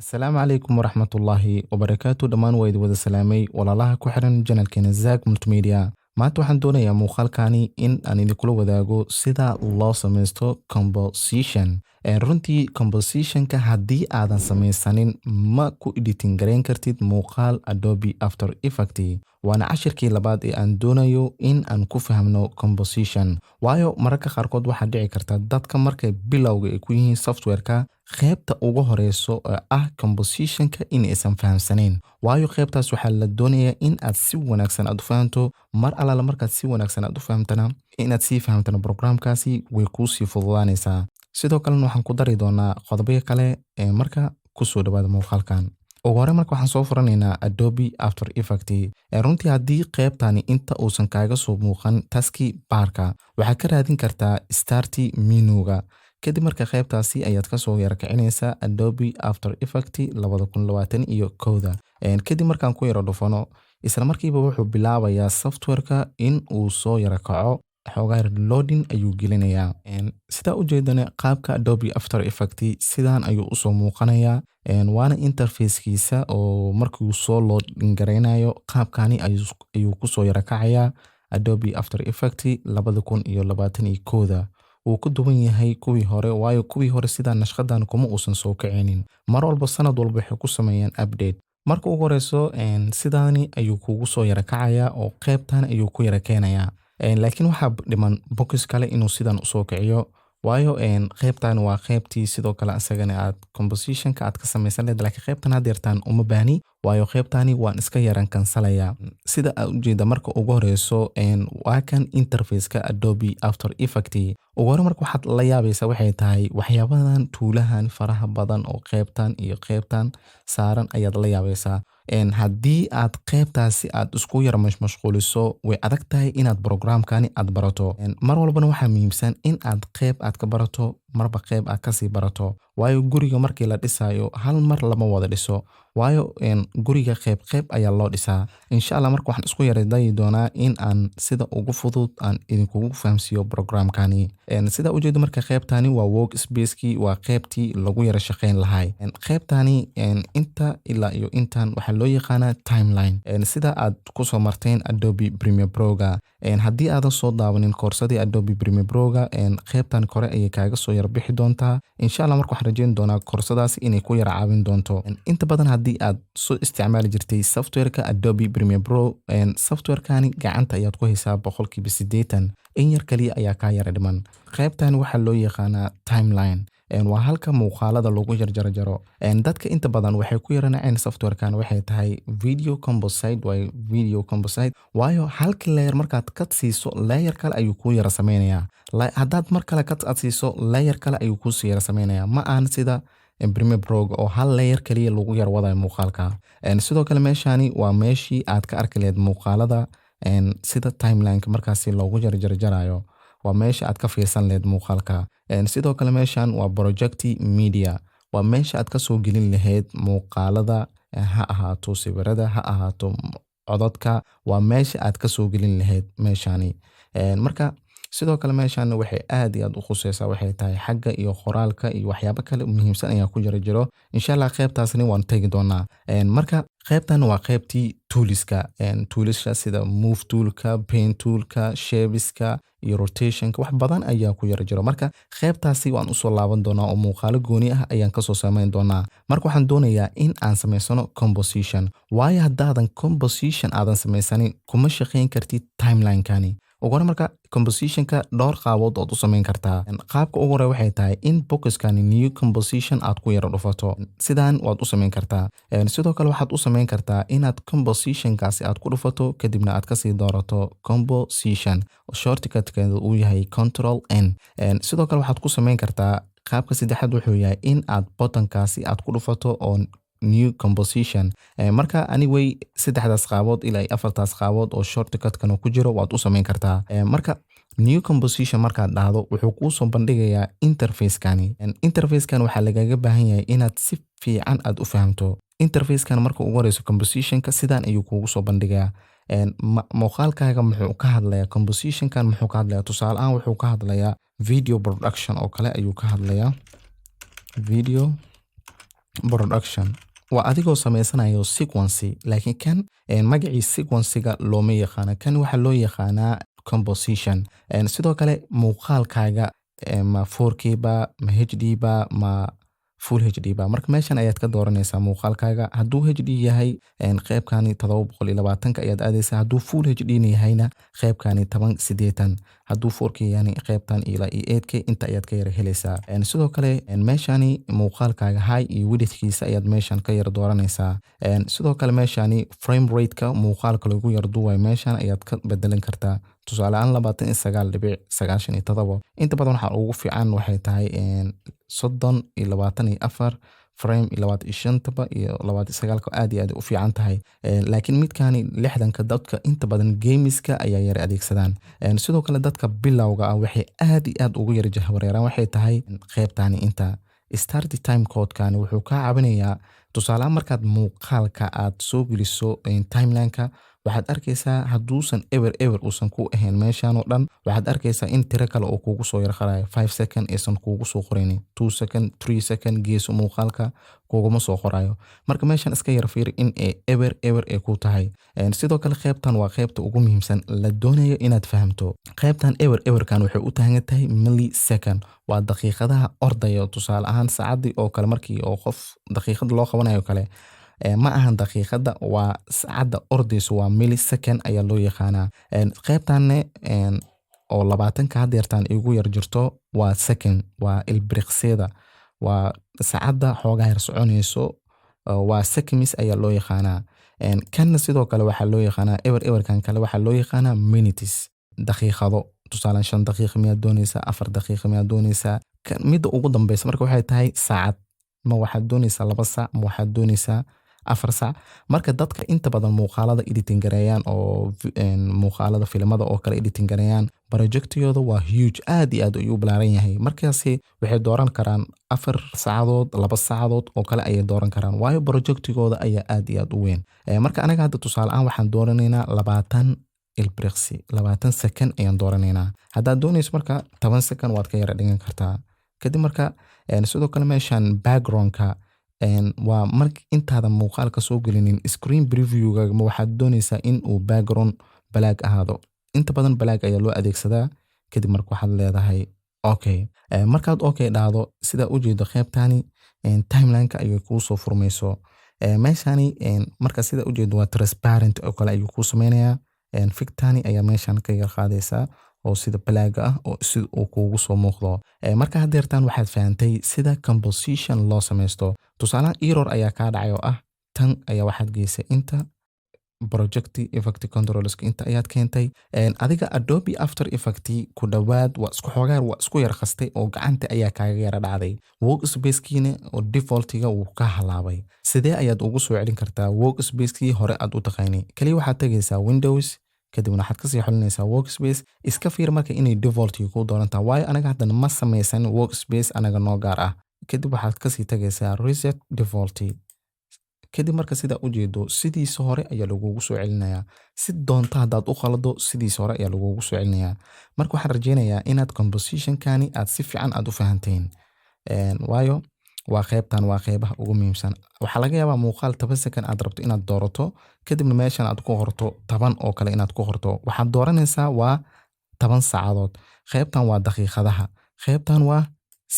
Asalaamu calaykum waraxmatullaahi wabarakaatu. Dhammaan waa idin wada salaamay, walaalaha ku xiran channelkeena Zak Multimedia. Maanta waxaan doonayaa muuqaalkani in aan idinkula wadaago sida loo samaysto composition. Runtii compositionka haddii aadan samaysanin, ma ku editing garayn kartid muuqaal Adobe After Effect. Waana cashirkii labaad ee aan doonayo in aan ku fahmno composition, waayo mararka qaarkood waxaa dhici karta dadka markay bilowga ay ku yihiin softwareka, qeybta ugu horeyso oo ah compositionka in aysan fahamsanayn, waayo qeybtaas waxaa la doonayaa in aad si wanaagsan aad u fahamto. Mar allaala markaad si wanaagsan aad u fahamtana, inaad sii fahamtana programkaasi way kuusii fududaanaysaa. Sidoo kalena waxaan ku dari doonaa qodobyo kale. Ee marka kusoo dhawaada muuqaalkan. Ugu hore marka waxaan soo furanaynaa Adobe After Effect. Runtii haddii qeybtani inta uusan kaaga soo muuqan taskbarka, waxaad ka raadin kartaa start menuga. Kadib marka qeybtaasi ayaad kasoo yara kicinaysaa Adobe After Effect 2021. Kadib markaan ku yaro dhufano, isla markiiba wuxuu bilaabayaa softwareka in uu soo yara kaco. Xoogaa loading ayuu gelinayaa. Sidaa ujeedana, qaabka Adobe After Effect sidaan ayuu usoo muuqanayaa, waana interfacekiisa oo markuu soo loading garaynayo qaabkani ayuu kusoo yara kacayaa. Adobe After Effect 2021 wuu ka duwan yahay kuwii hore, waayo kuwii hore sidaa nashqadan kuma uusan soo kicinin. Mar walba, sanad walba waxay ku sameeyaan update. Marka ugu horeyso sidaani ayuu kugu soo yara kacayaa oo qeybtan ayuu ku yara keenayaa, laakiin waxaa dhiman box kale inuu sidan usoo kiciyo, waayo qeybtan waa qeybtii sidoo kale asagana aad compositionka aad ka samaysan lehed. Laakiin qeybtan haddeertaan uma baahni, waayo qeybtani waan iska yaran kansalayaa. Sida aad ujeeda, marka ugu horeyso waa kan interfaceka Adobe After Effect. Ugu hore marka waxaad la yaabaysaa waxay tahay waxyaabadan toolahan faraha badan oo qeybtan iyo qeybtan saaran ayaad la yaabaysaa. Haddii aad qeybtaasi aad isku yara mashquuliso, way adag tahay inaad programkani aad barato. Mar walbana waxaa muhiimsan in aad qeyb aad ka barato, marba qeyb aad kasii barato, waayo guriga markii la dhisayo hal mar lama wada dhiso, waayo guriga qeyb qeyb ayaa loo dhisaa. Insha Allah marka waxaan isku yara dayi doonaa in aan sida ugu fudud aan idinkugu fahamsiiyo programkani. Sida ujeedo marka, qeybtani waa workspacekii, waa qeybtii lagu yara shaqeyn lahay. Qeybtani inta ilaa iyo intan waxaa loo yaqaanaa timeline, sida aad kusoo marteen Adobe Premiere Proga. Haddii aadan soo daawanin koorsadii Adobe Premiere Proga, qeybtan kore ayay kaaga soo yara bixi doontaa. Insha Allah marka waxaan rajeyn doonaa koorsadaasi inay ku yara caawin doonto inta badan. Haddii aad soo isticmaali jirtay softwareka Adobe Premiere Pro, softwarekani gacanta ayaad ku haysaa 80%. In yar kaliya ayaa kaa yara dhiman. Qeybtan waxaa loo yaqaanaa timeline, waa halka muuqaalada lagu jarjarjaro. Dadka inta badan waxay ku yaranaceen softwarekan waxay tahay video composite. Waayo video composite, waayo halka layer markaad cut siiso, layer kale ayuu kuu yara sameynayaa. Haddaad mar kale cut aad siiso, layer kale ayuu kuusii yara sameynayaa. Ma ahan sida Premiere Pro oo hal layer kaliya lagu yar wadayo muuqaalka. Sidoo kale meeshani waa meeshii aad ka arki lahayd muuqaalada sida timelineka markaasi loogu jarjarjarayo, waa meesha aad ka fiirsan lahayd muuqaalka. Sidoo kale meeshan waa project media, waa meesha aad kasoo gelin lahayd muuqaalada, ha ahaato sawirada, ha ahaato codadka, waa meesha aad kasoo gelin lahayd meeshani. Marka sidoo kale meeshan waxay aad iyo aad u khuseysaa waxay tahay xagga iyo qoraalka iyo waxyaabo kale muhiimsan ayaa ku jira jiro. Insha Allah qeybtaasni waan tegi doonaa. Marka qeybtan waa qeybtii toolska, toolasha sida move toolka, pen toolka, shapeska iyo rotationka, wax badan ayaa ku yara jiro. Marka qeybtaasi waan usoo laaban doonaa oo muuqaalo gooni ah ayaan kasoo sameyn doonaa. Marka waxaan doonayaa in aan samaysano composition, waayo haddaadan composition aadan samaysanin, kuma shaqeyn kartid timelinekani. Ugu hore marka compositionka dhowr qaabood ood u samayn kartaa. Qaabka ugu hore waxay tahay in boxkani new composition aad ku yara dhufato. Sidaan waad u samayn kartaa. Sidoo kale waxaad u samayn kartaa inaad compositionkaasi aad ku dhufato, kadibna aad kasii doorato composition, shortcutkeedu uu yahay Control N. Sidoo kale waxaad ku samayn kartaa, qaabka saddexaad wuxuu yahay in aad buttonkaasi aad ku dhufato oo new composition. Marka anyway, saddexdaas qaabood ilaa afartaas qaabood oo shortcutkan ku jiro waad u samayn kartaa. Marka new composition markaad dhahdo, wuxuu kuu soo bandhigayaa interfacekani. Interfacekan waxaa lagaga baahan yahay inaad si fiican aad u fahamto interfacekan. Marka ugu horeyso compositionka sidaan ayuu kuugu soo bandhigayaa. Muuqaalkaaga muxuu ka hadlayaa? Compositionkan muxuu ka hadlayaa? Tusaale ahaan wuxuu ka hadlayaa video production oo kale ayuu ka hadlayaa, video Production waa adigoo sameysanayo sequence, laakiin kan magacii sequencega looma yaqaano. Kan waxaa loo yaqaanaa composition. Sidoo kale muuqaalkaaga ma 4K ba, ma HD ba, ma full HD ba? Marka meeshan ayaad ka dooranaysaa muuqaalkaaga. Hadduu HD yahay, qeybkani 720-ka ayaad aadaysaa. Hadduu full HD na yahayna, qeybkani 1080. Hadduu 4K yahayna, qeybtan ilaa iyo 8K inta ayaad ka yara helaysaa. Sidoo kale meeshani muuqaalkaaga height iyo widthkiisa ayaad meeshan ka yara dooranaysaa. Sidoo kale meeshani frame rate-ka muuqaalka lagu yara duubayo meeshan ayaad ka bedelan kartaa. Tusaale ahaan 29.97. Inta badan waxaa ugu fiican waxay tahay 30 iyo 24 frame iyo 25-taba iyo 29-ka, aad iyo aad u fiican tahay. Laakiin midkani 60-ka dadka inta badan gameska ayaa yara adeegsadaan. Sidoo kale dadka bilowga ah waxay aad iyo aad ugu yara jahwareeraan waxay tahay qeybtani inta start time codekani. Wuxuu kaa caawinayaa, tusaalehaan, markaad muuqaalka aad soo geliso timelineka, waxaad arkaysaa hadduusan eber eber uusan ku ahayn meeshan oo dhan, waxaad arkaysaa in tiro kale oo kuugu soo yar qarayo, 5 second aysan kuugu soo qoraynin, 2 second, 3 second geeso muuqaalka kuguma soo qorayo. Marka meeshan iska yar fiiri in ay eber eber ay ku tahay. Sidoo kale qeybtan waa qeybta ugu muhiimsan la doonayo inaad fahamto. Qeybtan eber eberkan waxay u taagan tahay millisecond, waa daqiiqadaha ordaya. Tusaale ahaan saacadii oo kale, markii oo qof daqiiqad loo qabanayo kale, ma ahan daqiiqada, waa saacadda ordayso, waa millisecond ayaa loo yaqaanaa. Qeybtanne oo 20-ka hadeertaan igu yar jirto waa second, waa ilbiriqsiyada, waa saacadda xoogaa yar soconayso, waa seconds ayaa loo yaqaanaa. Kanna sidoo kale waxaa loo yaqaanaa, eber eberkan kale waxaa loo yaqaanaa minutes, daqiiqado. Tusaale 5 daqiiqa miyaad doonaysaa, 4 daqiiqa miyaad doonaysaa? Midda ugu dambeysa marka waxay tahay saacad. Ma waxaad doonaysaa 2 saac, ma waxaad doonaysaa 4 saac? Marka dadka inta badan muuqaalada editing gareeyaan oo muuqaalada filimada oo kale editing gareeyaan, projectigooda waa huge, aad iyo aad ayuu u balaaran yahay. Markaasi waxay dooran karaan 4 saacadood, 2 saacadood oo kale ayay dooran karaan, waayo projectigooda ayaa aad iyo aad u weyn. Marka anaga hadda tusaale ahaan waxaan dooranaynaa 20 ilbiriqsi, 20 second ayaan dooranaynaa. Haddaad doonayso marka 10 second waad ka yara dhigan kartaa. Kadib marka sidoo kale meeshan backgroundka waa mark intaadan muuqaalka soo gelinin screen previewga, ma waxaad doonaysaa in uu background black ahaado? Inta badan black ayaa loo adeegsadaa. Kadib marka waxaad leedahay okay. Markaad okay dhahdo, sidaa ujeedo qeybtani timelineka ayay kuu soo furmayso. Meeshani marka sida ujeedo waa transparent oo kale ayuu kuu sameynayaa. Fictani ayaa meeshan ka yar qaadaysaa oo sida black ah oo si uu kuugu soo muuqdo. Marka hadeertaan waxaad fahantay sida composition loo sameysto. Tusaalahan error ayaa kaa dhacay oo ah tan ayaa waxaad geysay inta project effect controlska, inta ayaad keentay adiga Adobe After Effect ku dhowaad waa isku xoogaa, waa isku yar qastay oo gacanta ayaa kaaga yara dhacday. Workspacekiina oo defaultiga wuu ka halaabay. Sidee ayaad ugu soo celin kartaa workspacekii hore aad u taqaanay? Kaliya waxaad tagaysaa Windows, kadibna waxaad kasii xolinaysaa workspace. Iska fiir marka inay defaultiga kuu doorantaa, waayo anaga haddana ma samaysan workspace anaga noo gaar ah. Kadib waxaad kasii tagaysaa reset default. Kadib marka sidaa ujeedo, sidiisa hore ayaa lagugu soo celinayaa. Si doonta haddaad u qalado, sidiisa hore ayaa lagugu soo celinayaa. Marka waxaan rajeynayaa inaad compositionkani aad si fiican aad u fahanteen, waayo waa qeybtan, waa qeybaha ugu muhiimsan. Waxaa laga yaabaa muuqaal 10 second aad rabto inaad doorato, kadibna meeshan aad ku qorto 10 oo kale inaad ku qorto. Waxaad dooranaysaa waa 10 saacadood. Qeybtan waa daqiiqadaha, qeybtan waa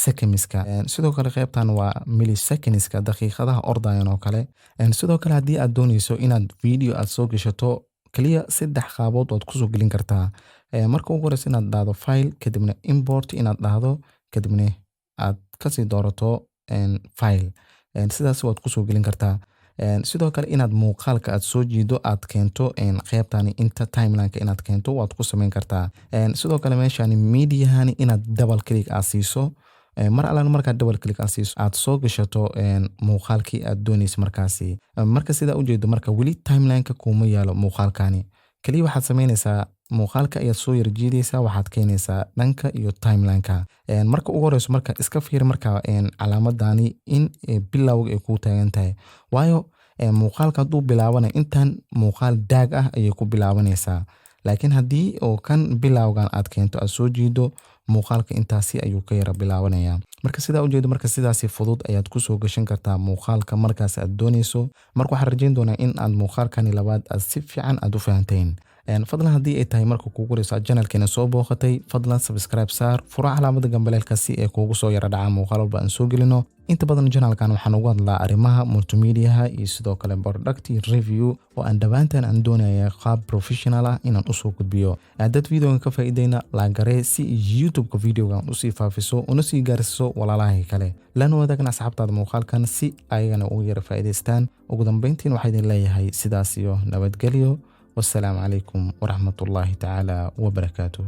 secondska, sidoo kale qeybtan waa milliseconds-ka, daqiiqadaha ordayan oo kale. Sidoo kale haddii aad dooneyso inaad video aad soo gashato, kaliya saddex qaabood waad kusoo gelin kartaa. Marka ugu horeysa inaad dhahdo file, kadibna import inaad dhahdo, kadibna aad kasii doorato file, sidaas waad kusoo gelin kartaa. Sidoo kale inaad muuqaalka aad soo jiido, aad keento qeybtani inta timelineka inaad keento waad ku sameyn kartaa. Sidoo kale meeshani mediahani inaad double click aad siiso. Mar allan markaad double click aad siiso, aad soo gashato muuqaalkii aad dooneyso. Markaasi marka sidaa ujeedo, marka weli timelineka kuma yaalo muuqaalkani. Kaliya waxaad sameyneysaa muuqaalka ayaad soo yar jiideysaa, waxaad keenaysaa dhanka iyo timelineka. Marka ugu horeyso marka iska fiir marka calaamadani in bilowga ay kuu taagan tahay, waayo muuqaalka hadduu bilaabana intan muuqaal daag ah ayay ku bilaabanaysaa. Laakiin haddii oo kan bilowgan aad keento, aad soo jiido. Muuqaalka intaasi ayuu ka yara bilaabanayaa. Marka sidaa ujeedo, marka sidaasi fudud ayaad kusoo gashan kartaa muuqaalka markaas aad dooneyso. Marka waxaan rajayn doonaa in aad muuqaalkani labaad aad si fiican aad u fahanteen. Fadlan, haddii ay tahay marka kugu horeyso aad channelkeena soo booqatay, fadlan subscribe saar, fura calaamada gambaleelka si ay kuugu soo yara dhacaan muuqaal walba aan soo gelino. Inta badan channelkan waxaan ugu hadlaa arrimaha multimediaha iyo sidoo kale product review, oo aan dhowaantan aan doonaya qaab professional ah inaan usoo gudbiyo. Dad videogan ka faa'iideyna, like garee si YouTube-ka videogan usii faafiso una sii gaarsiiso walaalaha kale, lana wadaagna asxaabtaada muuqaalkan si ayagana ugu yara faa'iidaystaan. Ugu dambeyntiin waxaa idin leeyahay sidaas iyo nabadgelyo. Wassalaamu calaykum waraxmatullaahi tacaala wabarakaatuh.